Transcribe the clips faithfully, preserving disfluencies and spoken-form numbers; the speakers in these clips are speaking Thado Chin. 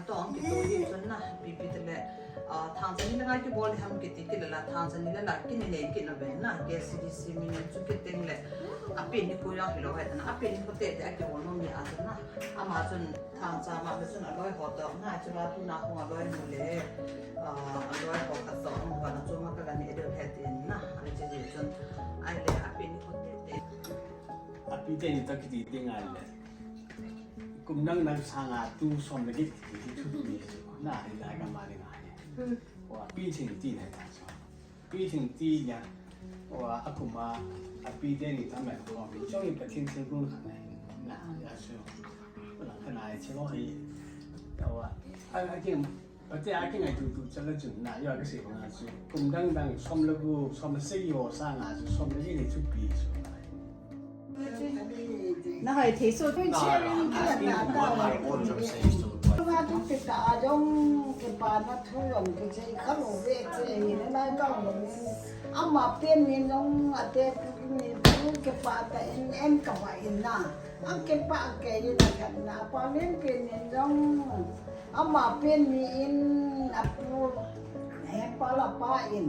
Tong kiti hi chun na, pipi te le, ah, thangcha ni le ngai kibol ham kiti kile la, thangcha ni le la, kini nei kit na ve na, K C D C mi ni chu kiti le, api ni ko yang hi lo hai ta na, api ni ko te te a kibol no mi a chun na, ama chun thangcha ma le chun a loi ho to, na chu la tu na ho a loi mu le, ah, a loi ho ka to, um, ka na chu ma ka ga ni edel he tin na, a le che chun, ai le api ni ko te te. Api te ni to kiti te ngai le. Kum dang dang sanga tu som le get kiti hi thupi chu. Na hi lai ka ma ding a hi. Wa pi thing ti na ta so. Pi thing ti nia. Wa a kum a, api te ni ta mai ko mi. Chong i Pathen thil kun kha na hi. Na ya so. Wa la kha na ai che lo hi. Ta wa. A, a king Pate a kingaito tu chala chun na, ya ka sei na chu. Kum dang dang som le gu, som le sei yo sanga chu, som le ni thupi chu. Na hai thei so. Sharing ki la ta. Nga tu te ta a jong kipa na thu jong kichei kha lo ve che ni na ka lo ni. Ama pen ni jong ate ku ni tu kipa ta in en ka ba in na. Ang kipa ke ni na ka na pa len pen ni jong. Ama pen ni in apu, eh, pa la pa in.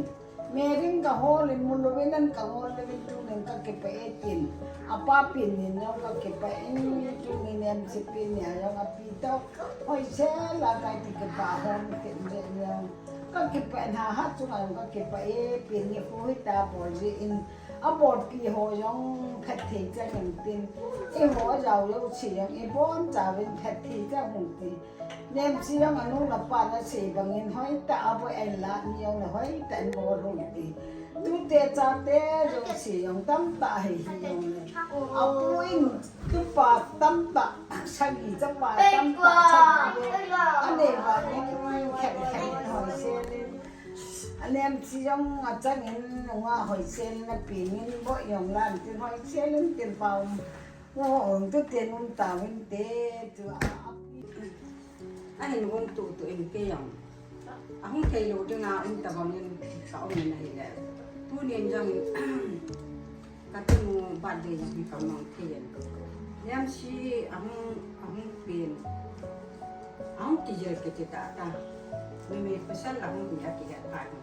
Meeting ka hol in mulu in an ka hol in tunin ka kipa e tin. Apa pen ni jong ka kipa in tunin M C P ni a jong api to. Hoi se la ka ti kipa hom tin de jong. Ka kipa in ha ha chunga jong ka kipa e pen ni hu hi ta bol ji in. A bol pi ho jong phatthei chang in tin. I ho jao jao chi jong i bon cha vin phatthei chang hung tin. Nem si jong anu la pa na sei bangin hoi ta a bo en la ni jong na hoi ta en bo hung ti. Tu te cha te jong si jong tam ta hi hi jong le. A pu in tu pa tam ta sagi cha pa tam ta sagi. A ne ba ne khen khen hoi se le. A nem si jong a chang in nga hoi se le na pi min bo jong lan tin hoi se le tin pa um. Mo ong tu te nun ta win te tu a. A hin ung tu tu in te jong. A hung thei lo ding a um ta bang in ka um in ahi le. Tunin jong ka tunu birthday jong hi ka um thei in. Niam si a hung, a hung pen. A hung kijil kiti ta ta. Mi mi pasal a hung ni a kijil pa ni.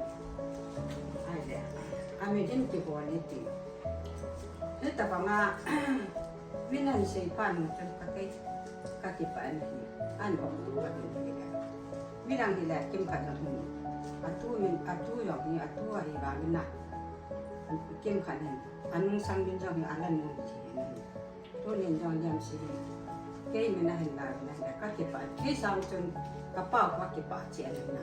Ai le. A mi din kibol ni ti. Hita banga, min an sei pa nung chun ka kei, ka kipa an hi, an bang tu ka hin hi le. Min ang hi le kim ka nang hi. Atu min, atu jong hi, atu ahi vang na. Kim ka nang, anung sang min jong hi, alan nung hi na. Tunin jong liam si hi. Kei min a hin la, min a hin la, ka kipa. Kei sang chun, ka pa ka kipa chi an na.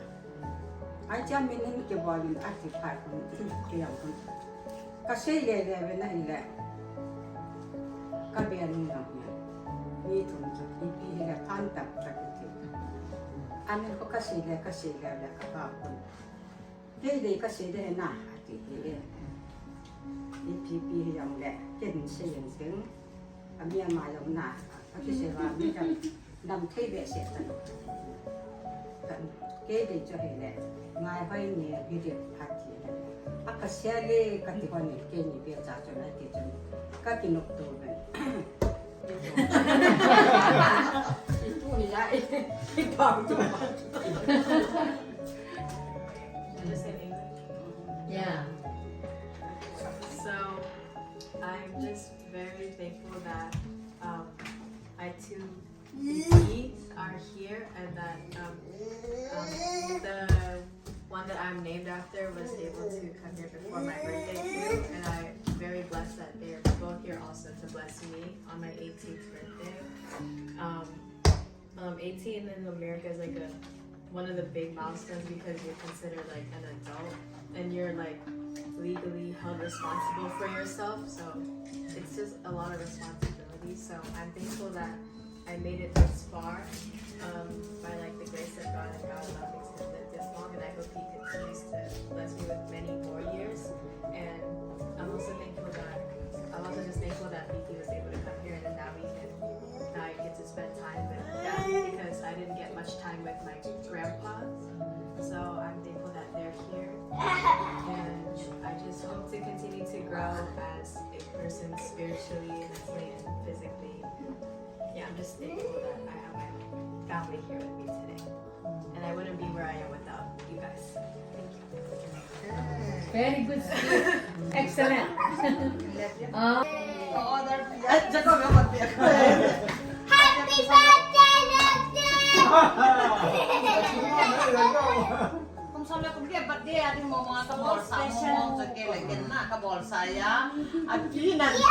Ai cha min hin kibol in a ti pha kun, kei ang kun. Ka sei le le ve na hi le. Ka be ni na hi. Ni thum chu ipi hi le phan tap tap ti. Ani ko ka sei le, ka sei le le ka pa kun. Kei le ka sei le na a ti hi le. Ipi pi hi jong le, ken sei jong seng. A mi ama jong na, a ti sei va mi jong. Dam thei behseh tan. Kan, kei dei chu hi le, ngai hoi ni video phat hi le. A ka sia le ka ti hon ni kei ni be cha chu na ti chu. Ka ki nok tu ben. Tu ni ya, i pau tu. Just in English. Yeah. So, I'm just very thankful that, um, I too we are here and that, um, um, the one that I'm named after was able to come here before my birthday too, and I'm very blessed that they're both here also to bless me on my eighteenth birthday. Um, um, eighteen in America is like a one of the big milestones because you're considered like an adult and you're like legally held responsible for yourself. So it's just a lot of responsibility. So I'm thankful that I made it this far, um, by, like, the grace of God and God allowed me to live this long, and I hope He continues to bless me with many more years. And I'm also thankful that, I'm also just thankful that P T was able to come here, and now we can, now I get to spend time with them because I didn't get much time with my grandpa. So I'm thankful that they're here, and I just hope to continue to grow as a person spiritually, mentally, and physically. Yeah, I'm just thankful that I have my Family here with me today. And I wouldn't be where I am without you guys. Thank you. Very good speech. Excellent. Ah. Happy birthday, love you. Kum som le kum ke birthday a ding mo mo ka bol sa mo mo ka ke le ken na ka bol sa ya. A pi nan ko,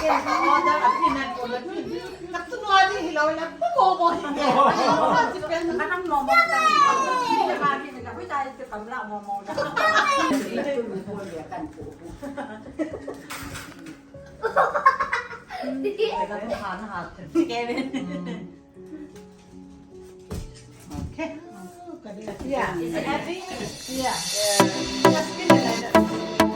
ken ka order a pi nan ko le pi. Ka tu no a ding hi lo le pu mo mo hi ke. Ka nang mo mo ka. Ni le ma ki ni ka hui tai te kam la mo mo. Ni te tu mo ko le kan ko. Ka tu ha na ha te. Kevin. Okay. Yeah. Is it heavy? Yeah. Just spin it like that.